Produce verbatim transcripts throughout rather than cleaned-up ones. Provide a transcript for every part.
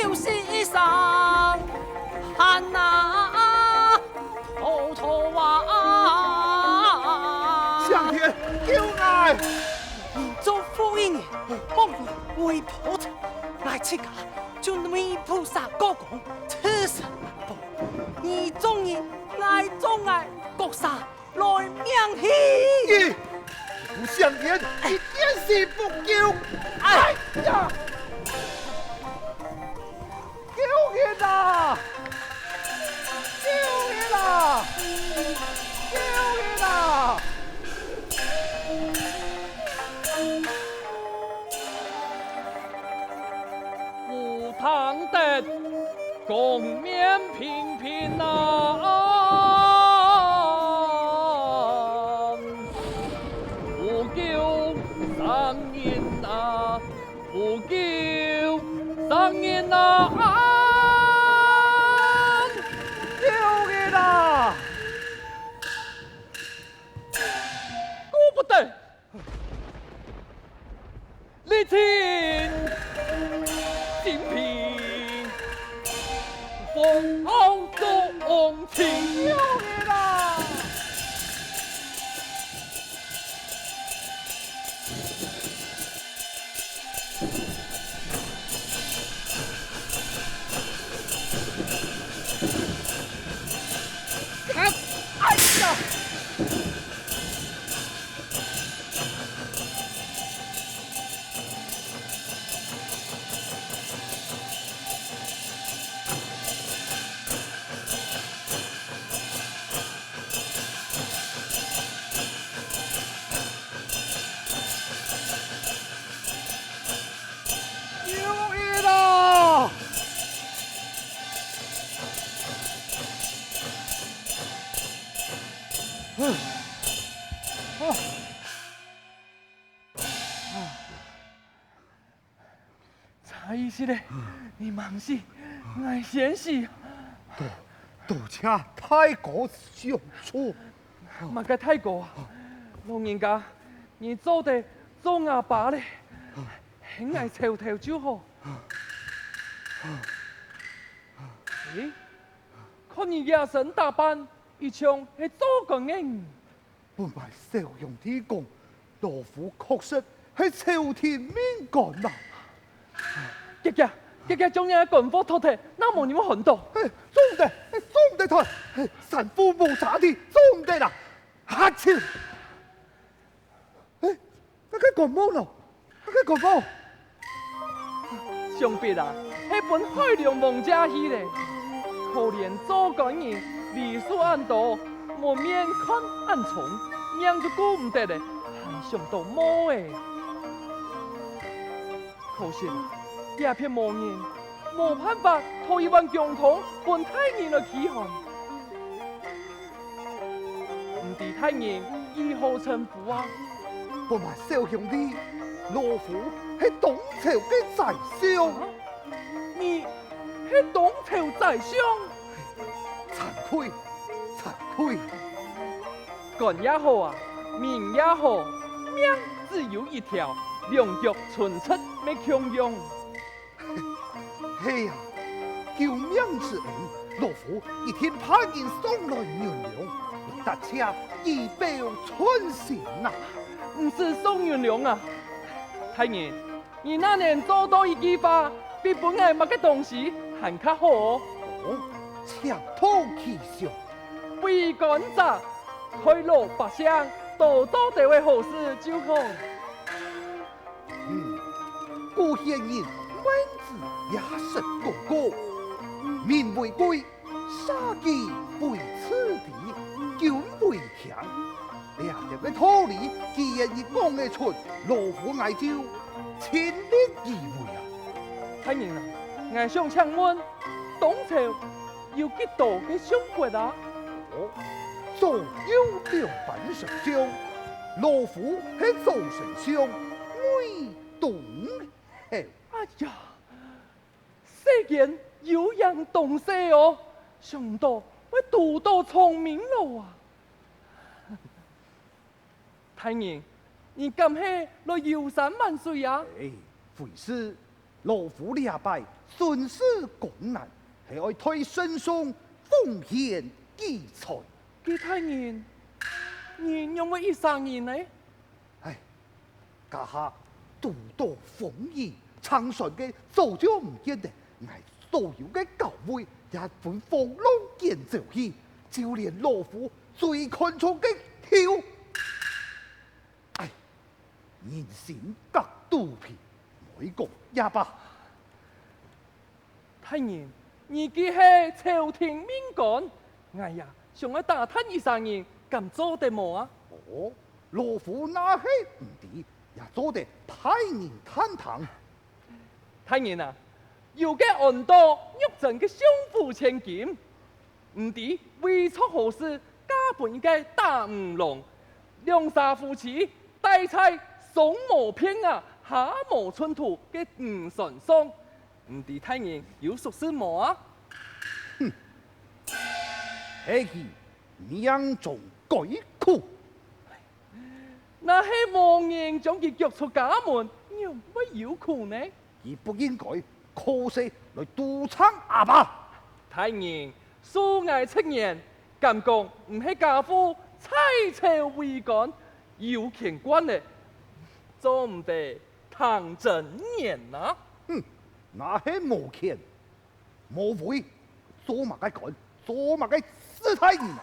就是一聲喊啊，偷偷啊。上天救！𠊎！你做婦人，莫用為婆子，𠊎自家就為菩薩過江，自身難保。你做人，𠊎做𠊎，各儕 來命去！你不向天，你點死不救！哎呀！救人啊！救人啊！救人啊！ 吾聽得江面平平安，無救生人啊，無救生人啊！救人啊！顧不得！ 立定！心平！風傲眾情！有人啊！ 哎呀！有人啊！ 差一息仔，你吂死，𠊎先死。多，多謝大哥相助。麼个大哥啊？老人家，你做得做吾爸咧，喊𠊎臭頭就好。誒，看你這身打扮，一像係做官个人。 分𠊎小兄弟講，老夫確實係朝廷命官啊！遽遽，遽遽將這官貨脫忒，若無人會看著。嘿，做毋得，嘿，做毋得忒，嘿，衫褲無遮地，做毋得啦！哈啾！嘿，該个官帽呢？ 該个官帽，想必啊，係分海龍王借去咧。可憐做官人，禮數恁多，門面看恁重，命就顧毋得咧，還想著帽仔。可惜啊，這片無人，無辦法討一碗薑湯分大人來驅寒。 毋知大人幾好稱呼啊？分𠊎小兄弟，老夫係當朝个宰相。啊？你係當朝宰相？慚愧，慚愧！官也好啊，民也好，命只有一條，兩腳伸直乜共樣。 係啊，救命之恩，老夫一定派人送來銀兩，來答謝以表寸心啊！毋使送銀兩啊！大人，你若能做到一句話，會分𠊎麼个東西還較好哦？哦，請討其詳。為官者，代老百姓，多做兜仔好事就好。 嗯，古賢人孟子也說過：「民為貴，社稷為次第，君為輕。」這兜个道理，既然你講得出，老夫𠊎就親力而為啊！大人啊，𠊎想請問，當朝 有幾多个相國啊？哦，左右兩班丞相，老夫係左丞相，魏東侯。哎呀，世間有影當細哦，想毋到會堵著聰明佬啊！大人，你敢係來遊山玩水啊？哎，非是，老夫這擺巡視江南，係愛代聖上奉獻祭菜。佢大人，你仰會一儕人呢？唉，這下堵著風雨，撐船个早就毋見了，𠊎所有个交會也分風浪捲走去，就連老夫最看重个頭，唉，人心隔肚皮，莫講也罷。大人，你既係朝廷命官，𠊎也想愛打探一儕人，敢做得無啊？哦，老夫若係毋知，也做得派人探聽。大人啊，有个安到玉珍个相府千金，毋知為著何事嫁分一个打魚郎，兩儕夫妻戴在上無片瓦、下無寸土个漁船上。毋知大人有熟識無啊？係佢命中該苦。若係無人將佢逐出家門，仰會有苦呢？佢不應該靠勢來度撐阿爸。大人，恕𠊎直言，敢講毋係家父在朝為官，有權慣了，做毋得聽真言啊！哼，若係無權、無位，做麼个官、做麼个事大人啊？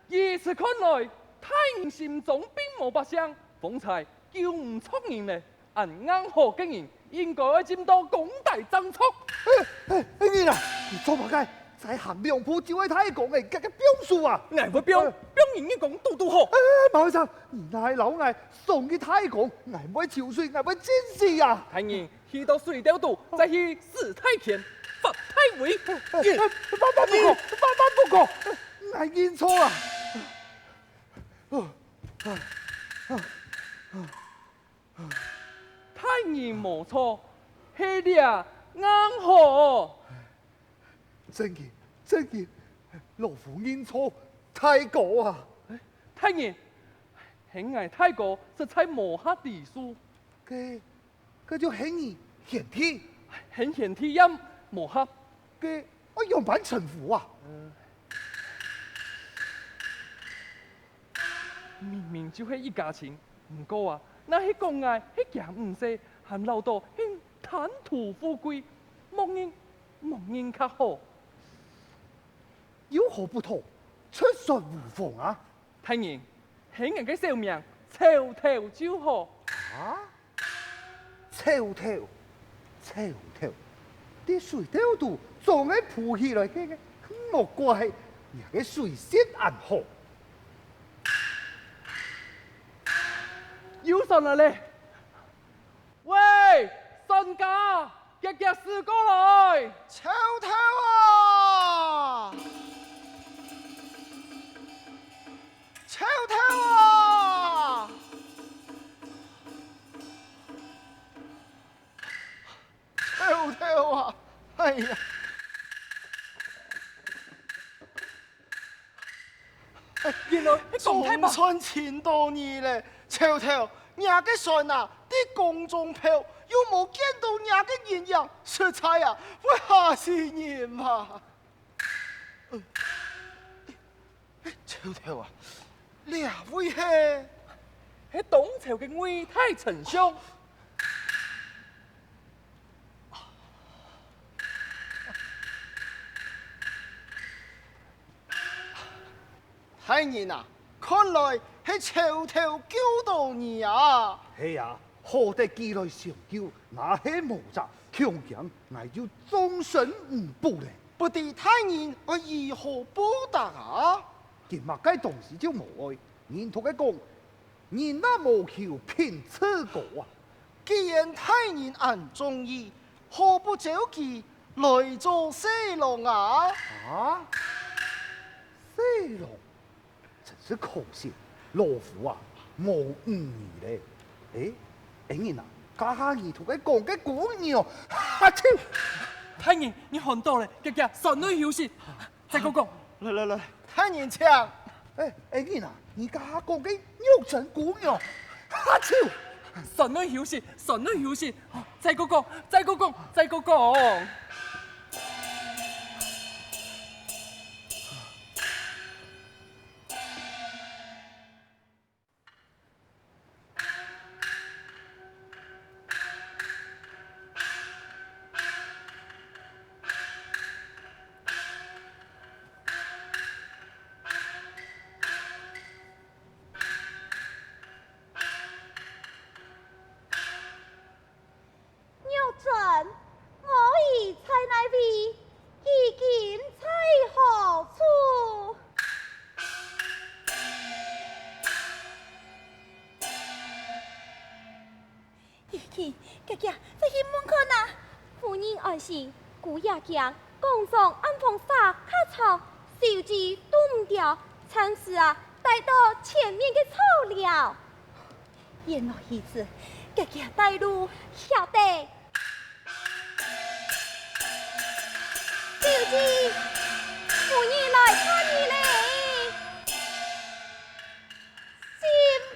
如此看來，大人心中並無百姓，方才救毋著人了。恁硬殼个人，應該愛進到公台正著。哎，哎，哎，你啊，你做麼个？再行兩步就會大江了，該，該放手啊！𠊎會放，哎。放人一江堵堵好。哎，哎，哎，毛先生，你哪會摎𠊎送去大江？𠊎毋會泅水，𠊎會浸死啊！大人， 去到水竇肚，再去使大權，發大威。哎，哎，慢慢不過，慢慢不過，𠊎認錯啊！大人無錯，係這硬殼。正經，正經，老夫認錯，大哥啊！大人，係𠊎大哥實在無合理數。該 該就喊你賢弟。喊賢弟也無合。該愛仰般稱呼啊？呃，明明就係一家親，毋過啊，若係講𠊎係驚毋細，還恅著係貪圖富貴，莫認，莫認較好。有何不妥？出山無妨啊！大人，喊𠊎个小名，臭頭就好。啊？ 臭頭，臭頭，在水竇肚總係浮起來个，莫怪若个水性恁好。有船來咧！喂，船家，遽遽駛過來！臭頭啊！ 臭頭啊！臭頭啊！哎呀！哎，原來係江太伯。總算尋到你咧，臭頭！若个船啊，在江中漂，又無見到若个人影，實在啊，會嚇死人嘛！ 臭頭啊，這位係？係當朝个魏大丞相。大人啊，看來係臭頭救到你啊！係啊，好得佢來相救，若係無隻，恐驚𠊎就終身無保咧。不知大人愛如何報答啊？今麼个東西就無愛，人同佢講， 人若無求品自高啊！既然大人恁中意，何不招佢來做婿郎啊？啊？婿郎？真是可惜，老夫啊，無女兒咧。欸，恩人啊，這下你同佢講个姑娘，哈啾！大人，你看到咧，遽遽船內休息。再過講。來來來，大人請。欸，恩人啊，你這下講个玉珍姑娘，哈啾！算你休息，算你休息，再過講，再過講，再過講。 玉簪，我已在哪位？衣襟在何處？衣襟，姐姐，快去問看啊！夫人安心，姑爺驚，廣場暗房沙較長，手機堵毋著，暫時啊，帶到前面个草寮。 原來如此，姐姐帶路。曉得。小姐，夫人來看你咧。心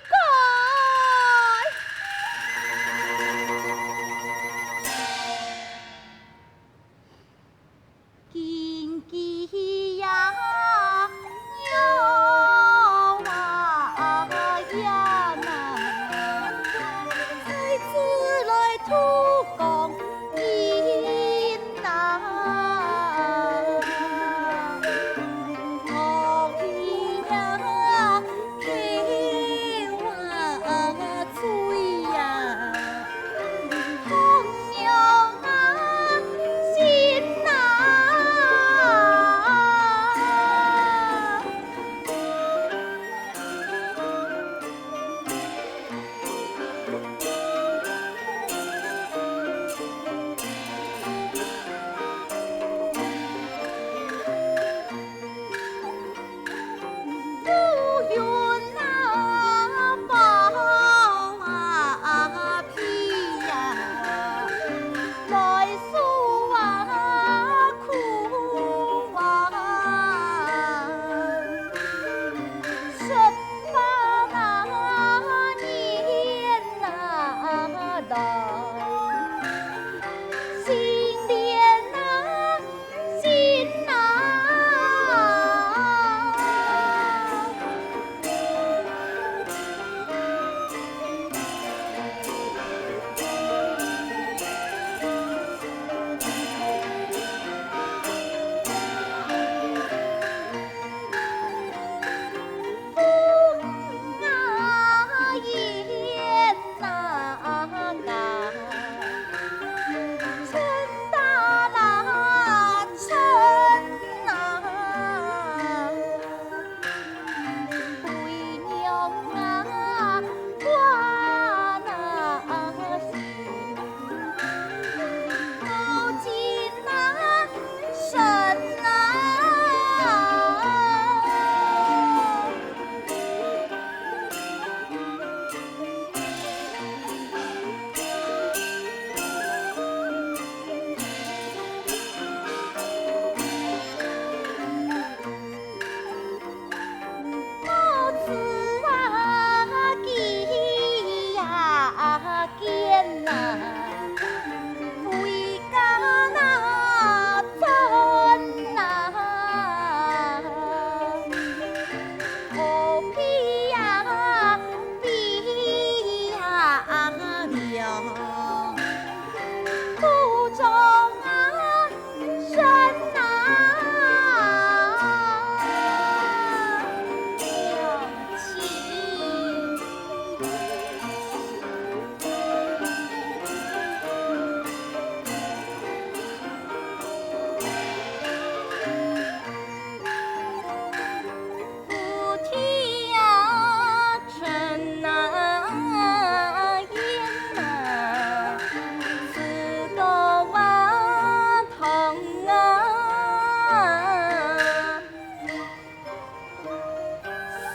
肝。 金鸡呀，鸟啊呀呐，在此来吐光阴呐。我呀，口啊嘴呀， 痛啊心啊。乌云啊，包啊皮呀，来梳啊裤啊，十八那年啊，到新年啊。 心啊。风啊，烟 啊，啊，春到啦，春啊，桂娘啊，花那心，好景啊，神啊。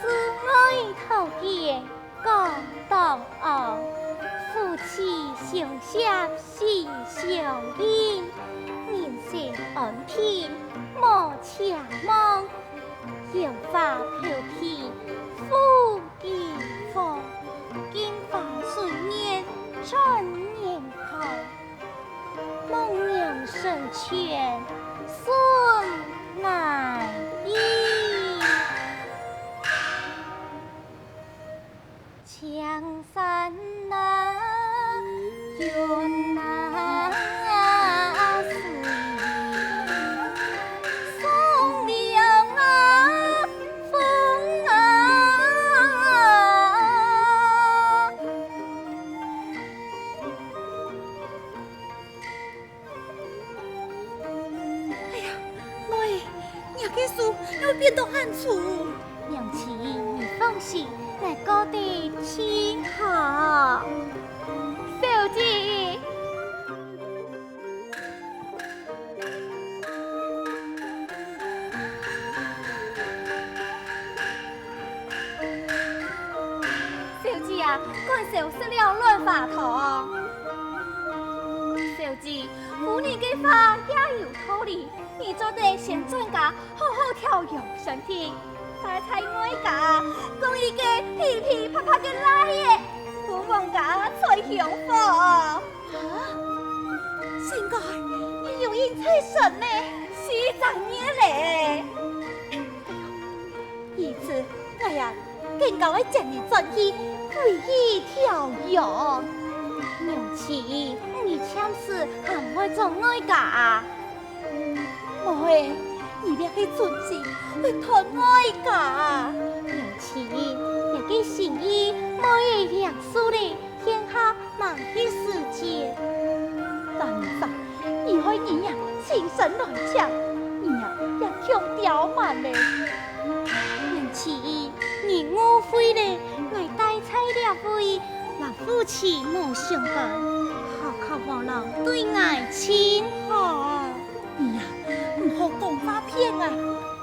世外桃源各当好，夫妻相惜心相印，人生安定莫奢望。杨花飘萍护寄风，镜花水月轉念看，望娘身前sungai意。青山啊，云啊，水啊，松林啊，风啊。 哎呀，妹，若个手又變到恁粗。娘親，你放心，𠊎搞得盡好。小姐，小姐啊，趕燒食了卵花湯。小姐， 夫人个話也有道理，你做得先轉家，好好調養身體。待在外家，供一個噼噼啪啪个倈仔，分王家吹香火。啊？仙官，你有應在說咩？四十年咧。 因此，𠊎啊，更加愛接你轉去，回去調養。娘親，你暫時還會轉外家啊？妹，你這係存心愛斷外家啊？娘親，這个心意，妹仔領受咧，天下 忙个時節。張醫生，你害你娘親身來請，你娘也窮刁蠻咧。娘親，你誤會咧，𠊎戴在這位，摎夫妻無相干，好靠無老對𠊎親好。你啊，毋好講話騙啊！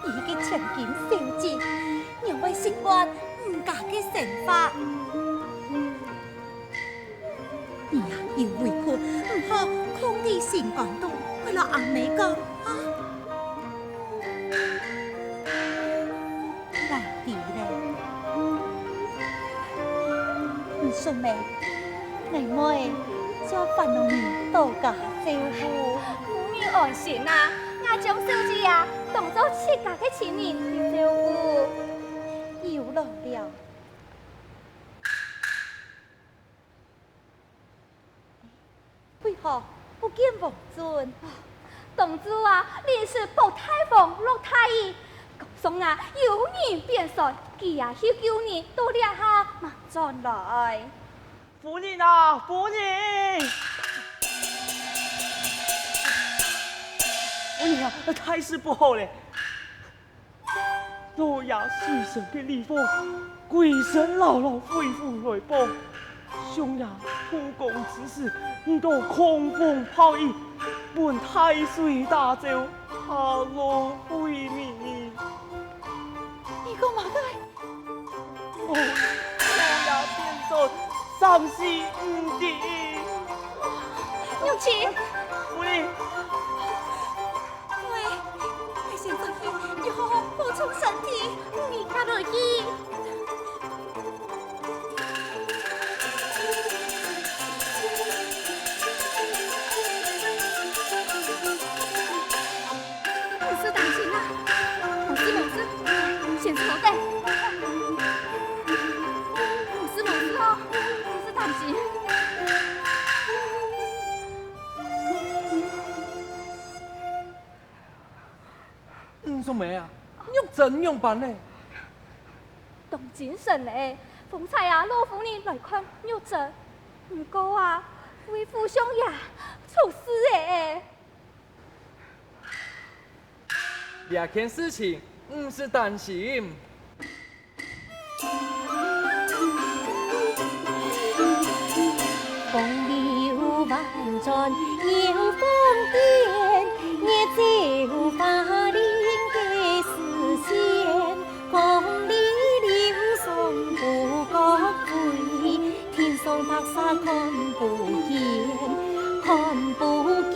你係个千金小姐，仰會習慣人家个生活？ 你啊，有委屈，毋好囥在心肝肚，愛摎阿姆講啊。𠊎知咧。你順妹，𠊎妹就煩惱你到家照顧。夫人安心啊，𠊎將小姐啊當做自家个親人去照顧。有勞了。 為何不見王准？當晝啊，臨時北大荒落大雨，江上啊有人貶船，佢啊去救人，到這下吂轉來。夫人啊，夫人！夫人啊，大事不好咧！ 老爺死神个地方，歸身老老恢復來報。相爺渡江之時，遇到狂風暴雨，分大水打走，下落灰糜。你講麼个？哦，老爺貶船，三死毋知。娘親！夫人！ 喂，𠊎先轉去，你好好保重身體。你較來去。毋使擔心啊，無事無事，先坐等。無事無事哦，毋使擔心。 嗯，素梅啊，玉珍仰般呢？當精神咧，方才啊，老夫人來看玉珍，毋過啊，為父相爺出事咧。這件事情毋使擔心。 風流婉轉又瘋癲，月照花林个視線。江裡流霜不覺飛，天上白沙看不見，看不見。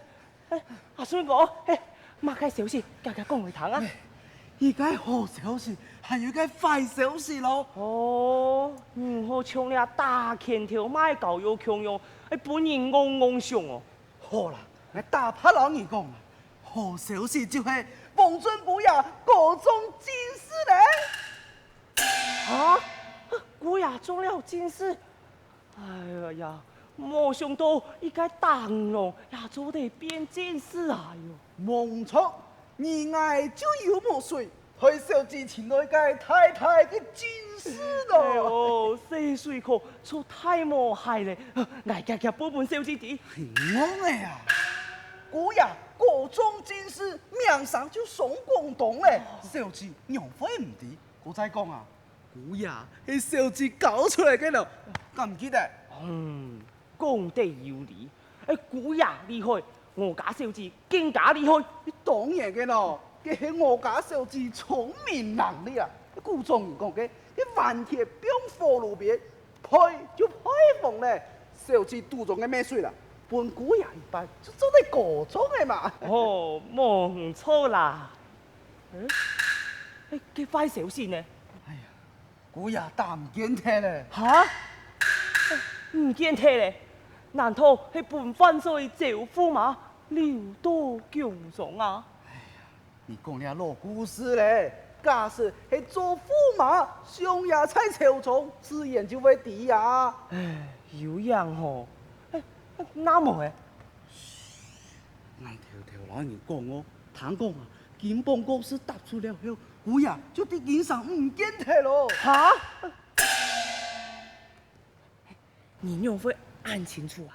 哎，阿順哥，哎，麼个消息，遽遽講來聽啊！一个好消息，還有一个壞消息咯。哦，毋好像這打拳頭賣膏藥共樣，哎，分人戇戇想哦。好啦，𠊎打破摎你講啊，好消息就係王俊姑爺高中進士咧。啊，姑爺中了進士？ 哎呀呀，無想到一个打魚郎也做得變進士啊喲！無錯，你𠊎就有目水，害小姐尋到一个大大个進士咯。哎喲，細水溝出大毛蟹咧，𠊎遽遽報分小姐知。戇个啊！姑爺高中進士，名聲就上廣東咧，小姐仰會毋知？ 故再講啊，姑爺係小姐教出來个咯，敢毋記得？嗯，講得有理。哎，姑爺厲害，我家小姐更加厲害。當然个咯，該係我家小姐聰明伶俐啊。古早人講个，該頑鐵放火爐邊，焙就焙紅咧。小姐肚中个墨水啦，分姑爺一半就做得高中个嘛。哦，無毋著啦。嗯？哎，該壞消息呢？哎呀， 姑爺打毋見忒咧。哈？毋見忒咧？難道係分犯罪招駙馬溜到宮中啊？你講這老古事咧，假使係做駙馬，相爺在朝中，自然就會知啊。哎，有影吼。哎，那無誒？𠊎偷偷摎你講哦，聽講啊，金榜各試答出了後， 姑爺就在京城毋見忒咯。哈？你仰會恁清楚啊？